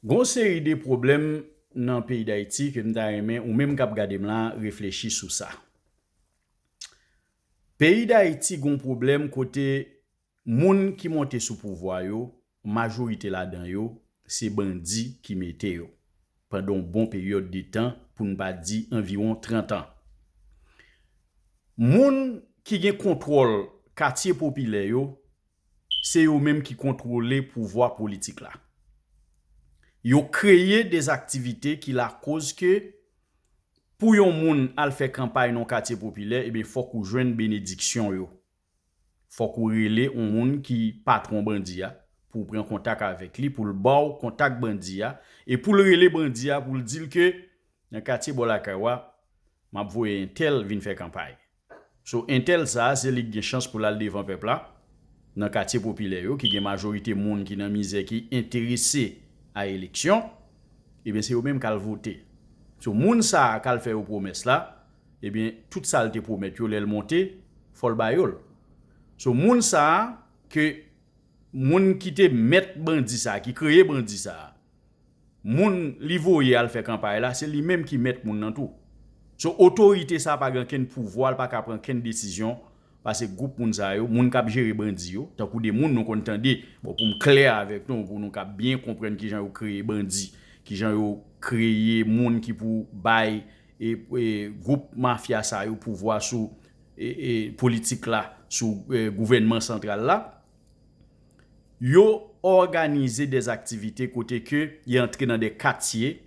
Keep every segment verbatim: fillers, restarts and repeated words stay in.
Gon seri de pwoblèm nan peyi Dayiti ke m ta renmen ou menm k ap gade m la reflechi sou sa. Peyi Dayiti gon pwoblèm kote moun ki monte sou pouvwa yo, majorite ladan yo, se bandi ki mete yo pandan yon bon peryòd de tan, pou n pa di anviwon trant an. Moun ki gen kontwòl katye popilè yo, se yo menm ki kontwole pouvwa politik la. Yo kreye de aktivite ki lakoz ke pou yon moun al fè kanpay nan katye popilè, ebyen, fòk ou jwenn benediksyon yo. Fòk ou rele yon moun ki patwon bandi a, pou w pran kontak avèk li, pou l ba w kontak bandi a, e pou l rele bandi a, pou l di l ke nan katye bò lakay ou a, m ap voye entèl vin fè kanpay. So, entèl sa a, se li k gen chans pou l al devan pèp la, nan katye popilè yo, ki gen majorite moun ki nan mizè, ki enterese a eleksyon, ebyen, se yo menm k al vote. So, moun sa a k al fè yo pwomès la, ebyen, tout sa l te pwomèt yo, lè l monte, fò l ba yo l. So, moun sa a, ke moun ki te mèt bandi sa a, ki kreye bandi sa a, moun li voye al fè kanpay la, se li menm ki mèt moun nan tou. So, otorite sa a pa gen okenn pouvwa, l pa ka pran okenn desizyon, paske gwoup moun sa yo, moun k ap jere bandi yo, tankou de moun nou konn tande, bon, pou m klè avèk nou, pou nou ka byen konprann kijan yo kreye bandi, kijan yo kreye moun ki pou bay, e, e, gwoup mafya sa yo pouvwa sou, e, e, politik la, sou, e, gouvènman santral la. Yo òganize de aktivite kote ke y antre nan de katye,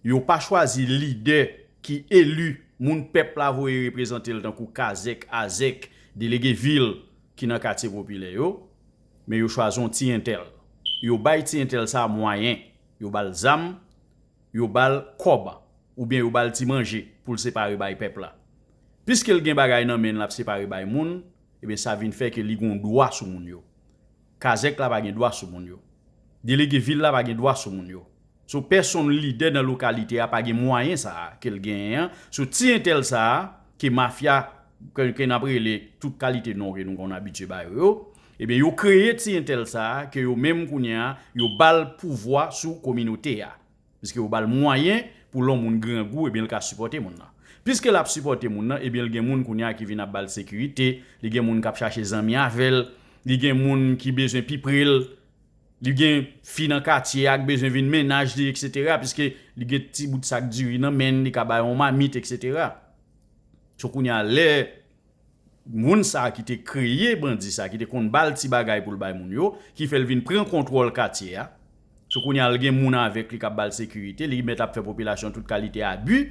yo pa chwazi lidè ki eli, moun pèp la voye reprezante l tankou kazèk, azèk, delege vil ki nan katye popilè yo, men yo chwazi yon ti entèl. Yo bay ti entèl sa a mwayen, yo ba l zam, yo ba l kòb, oubyen yo ba l ti manje pou l separe bay pèp la. Piske l gen bagay nan men l, l ap separe bay moun, ebyen, sa vin fè ke li gen dwa sou moun yo. Kazèk la pa gen dwa sou moun yo. Delege vil la pa gen dwa sou moun yo. So, pèsonn lidè nan lokalite a pa gen mwayen sa a ke l genyen an. So, ti entèl sa a, ke mafya, ke, ke n ap rele tout kalite non ke nou konn abitye ba yo yo, ebyen, yo kreye ti entèl sa a, ke yo menm kounye a, yo ba l pouvwa sou kominote a. Piske yo ba l mwayen pou lè yon moun grangou, ebyen, l ka sipòte moun nan. Piske l ap sipòte moun nan, ebyen, l gen moun kounye a ki vin ap ba l sekirite, li gen moun k ap chache zanmi avè l, li gen moun ki bezwen pi pre l, li gen fi nan katye a k bezwen vin mennaj li, etsetera, piske li gen ti bout sak diri nan men l, li ka bay yon mamit, etsetera. So, kounye a, lè moun sa a ki te kreye bandi sa a, ki te konn ba l ti bagay pou l bay moun yo, ki fè l vin pran kontwòl katye a. So, kounye a, l gen moun avèk li k ap ba l sekirite, li mèt ap fè popilasyon tout kalite abi,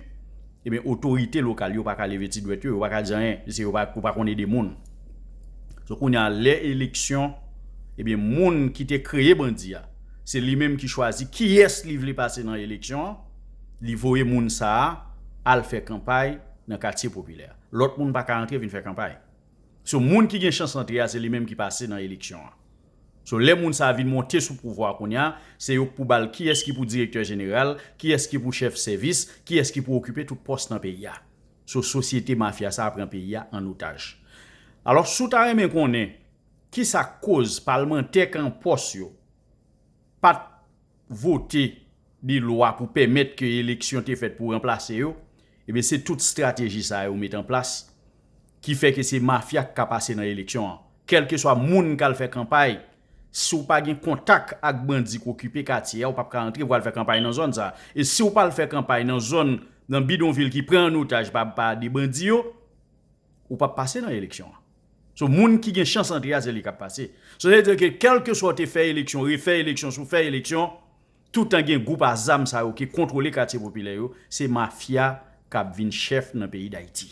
ebyen, otorite lokal yo pa ka leve ti dwèt yo, yo pa ka di anyen, piske yo pa, yo pa konn ede moun. So, kounye a, lè eleksyon, ebyen, moun ki te kreye bandi a, se li menm ki chwazi kiyès li vle pase nan eleksyon an, li voye moun sa a al fè kanpay nan katye popilè a. Lòt moun pa ka antre vin fè kanpay. So, moun ki gen chans antre a, se li menm ki pase nan eleksyon an. So, lè moun sa a vin monte sou pouvwa a kounye a, se yo k pou ba l kiyès ki pou direktè jeneral, kiyès ki pou chèf sèvis, kiyès ki pou okipe tout pòs nan peyi a. So, sosyete mafya sa a pran peyi a an otaj. Alò, si w ta renmen konnen kisa k koz palmantè k an pòs yo pa t vote de lwa pou pèmèt ke eleksyon te fèt pou ranplase yo, ebyen, se tout estrateji sa yo met an plas ki fè ke se mafya k ka pase nan eleksyon an. Kèlkeswa moun k al fè kanpay, si w pa gen kontak ak bandi k okipe katye a, ou p ap ka antre pou al fè kanpay nan zòn sa a. E si w pa al fè kanpay nan zòn, nan bidonvil ki pran an otaj pa, pa de bandi yo, ou p ap pase nan eleksyon an. So, moun ki gen chans antre a, se li k ap pase. So, sa vle di ke kèlkeswa w te fè eleksyon, refè eleksyon, si w fè eleksyon, toutan gen gwoup a zam sa yo ki kontwole katye popilè yo, se mafya k ap vin chèf nan peyi Dayiti.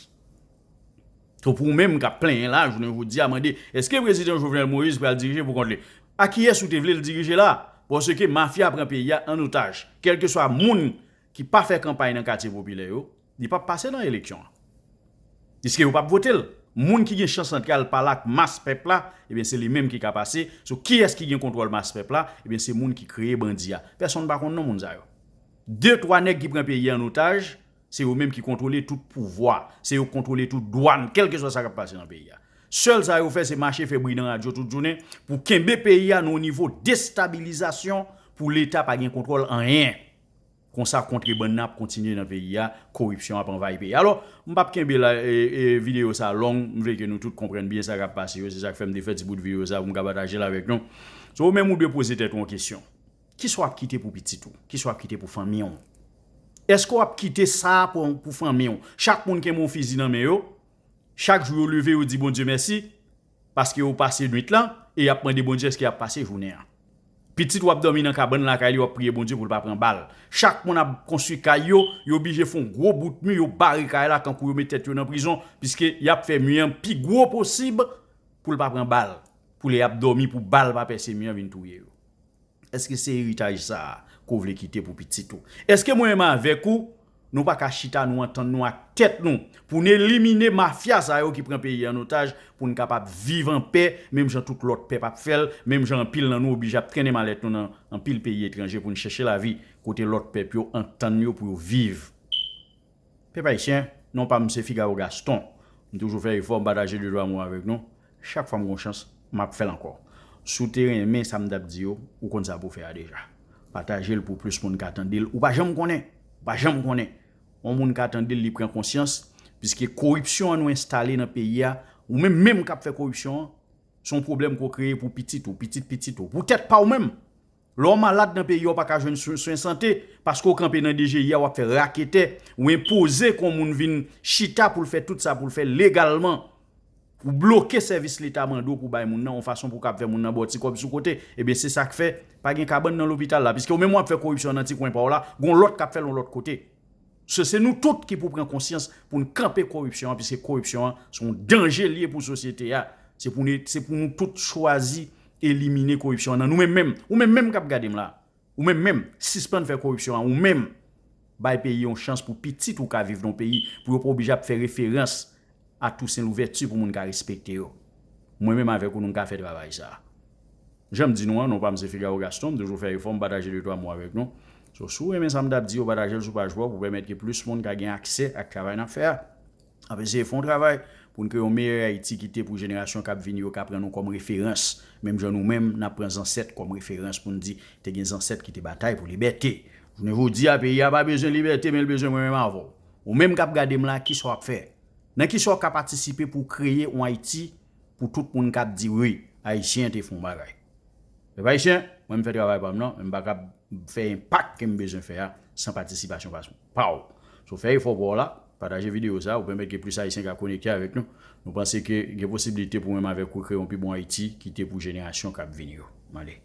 So, pou ou menm k ap plenyen la, jounen jodi a, mande, èske prezidan Jovenel Moïse pral dirije pou kont li? A kiyès ou te vle l dirije la? Paske mafya pran peyi a an otaj. Kèlkeswa moun ki pa fè kanpay nan katye popilè yo, li p ap pase nan eleksyon an. Piske yo p ap vote l. Moun ki gen chans antre al pale ak mas pèp la, ebyen, se li menm ki ka pase. So, kiyès ki gen kontwòl mas pèp la? Ebyen, se moun ki kreye bandi a. Pèsonn pa konn non moun sa yo. De, twa nèg ki pran peyi a an otaj, se yo menm ki kontwole tout pouvwa. Se yo k kontwole tout dwàn, kèlkeswa sa k ap pase nan peyi a. Sèl sa yo fè, se mache fè bri nan radyo tout jounen pou kenbe peyi a nan yon nivo destabilizasyon, pou Leta pa gen kontwòl anyen. Konsa kontrebann nan ap kontinye nan peyi a, koripsyon ap anvayi peyi a. Alò, m p ap kenbe la, e, e, videyo sa long, m vle ke nou tout konprann byen sa k ap pase yo, se sa k fè m te fè ti bout videyo sa pou m ka pataje l avèk nou. So, ou menm ou dwe poze tèt ou yon kesyon. Kisa w ap kite pou pitit ou? Kisa w ap kite pou fanmi w? Èske w ap kite sa pou, pou fanmi w? Chak moun kenbe yon fizi nan men yo, chak jou yo leve, yo di Bondye mèsi, paske yo pase nwit lan, e y ap mande Bondye èske y ap pase jounen an. Pitit w ap dòmi nan kabann lakay li, w ap priye Bondye pou l pa pran bal. Chak moun ap konstwi kay yo, yo blije fè yon gwo bout mi, yo bare kay la, kankou yo met tèt yo nan prizon, piske y ap fè mi an pi gwo posib pou l pa pran bal, pou lè y ap dòmi, pou bal pa pèse mi an vin touye yo. Èske se eritaj sa a ke w vle kite pou pitit ou? Èske mwen menm avèk ou, nou pa ka chita, nou antann nou ak tèt nou, pou n elimine mafya sa yo ki pran peyi an otaj, pou n kapab viv an pè, menm jan tout lòt pèp ap fè l, menm jan anpil nan nou oblije ap trennen malèt nou nan anpil peyi etranje pou n chèche lavi kote lòt pèp yo antann yo pou yo viv? Pèp ayisyen, non pa m se Figaro Gaston. M toujou fè efò, m pataje de twa mo avèk nou. Chak fwa m gon chans, m ap fè l ankò. Si w te renmen sa m t ap di yo, ou konn sa pou w fè a deja. Pataje l pou plis moun ka tande l. Ou pa janm konnen. Ou pa janm konnen. Yon moun ka tande l, li pran konsyans. Piske koripsyon an nou enstale nan peyi a, ou menm menm k ap fè koripsyon an, se yon pwoblèm ke w kreye pou pitit ou, pitit pitit ou. Pou tèt pa w menm. Lè w malad nan peyi a, w pa ka jwenn swen, swen sante, paske w kanpe nan D G I a, w ap fè raketè, ou enpoze ke yon moun vin chita pou l fè tout sa pou l fè legalman. Ou bloke sèvis Leta mande w pou bay moun nan, yon fason pou w kab fè moun nan ba w ti kòb sou kote. Ebyen, se sa k fè pa gen kabann nan lopital la, piske ou menm w ap fè koripsyon nan ti kwen pa w la, gon lòt k ap fè l yon lòt kote. Se, se nou tout ki pou pran konsyans pou n kanpe koripsyon an, piske koripsyon an se yon danje l ye pou sosyete a. Se pou nou, se pou nou tout chwazi elimine koripsyon an nan nou menm menm. Ou menm menm k ap gade m la. Ou menm menm, sispann fè koripsyon an. Ou menm, bay peyi yon chans pou pitit ou ka viv nan yon peyi, pou yo pa oblije ap fè referans a Toussaint Louverture pou moun ka respekte yo. Mwen menm avèk ou, nou ka fè travay sa a. Jan m di nou an, non pa m se Figaro Gaston, m toujou fè efò, m pataje de twa mo avèk nou. So, si w renmen sa m t ap di yo, pataje l sou paj pa w pou pèmèt ke plis moun ka gen aksè ak travay n ap fè a. N ap eseye fè yon travay pou n kreye yon meyè Ayiti ki te pou jenerasyon k ap vini yo ka pran nou kòm referans. Menm jan nou menm, n ap pran zansèt kòm referans pou n di, te gen zansèt ki te batay pou libète. Jounen jodi a, peyi a pa bezwen libète, men l bezwen mwen menm avè w. Ou menm k ap gade m la, kisa w ap fè? Nan kisa w ka patisipe pou w kreye yon Ayiti pou tout moun k ap di wi, Ayisyen te fè yon bagay? Pèp ayisyen, mwen m fè travay pa m nan, men m pa ka fè enpak ke m bezwen fè a san patisipasyon pa, pa w. So, fè efò pa w la, pataje videyo sa a, ou pèmèt ke plis Ayisyen ka konekte avèk nou. Nou panse ke gen posiblite pou mwen avèk ou kreye yon pi bon Ayiti ki te pou jenerasyon k ap vini yo. Mande.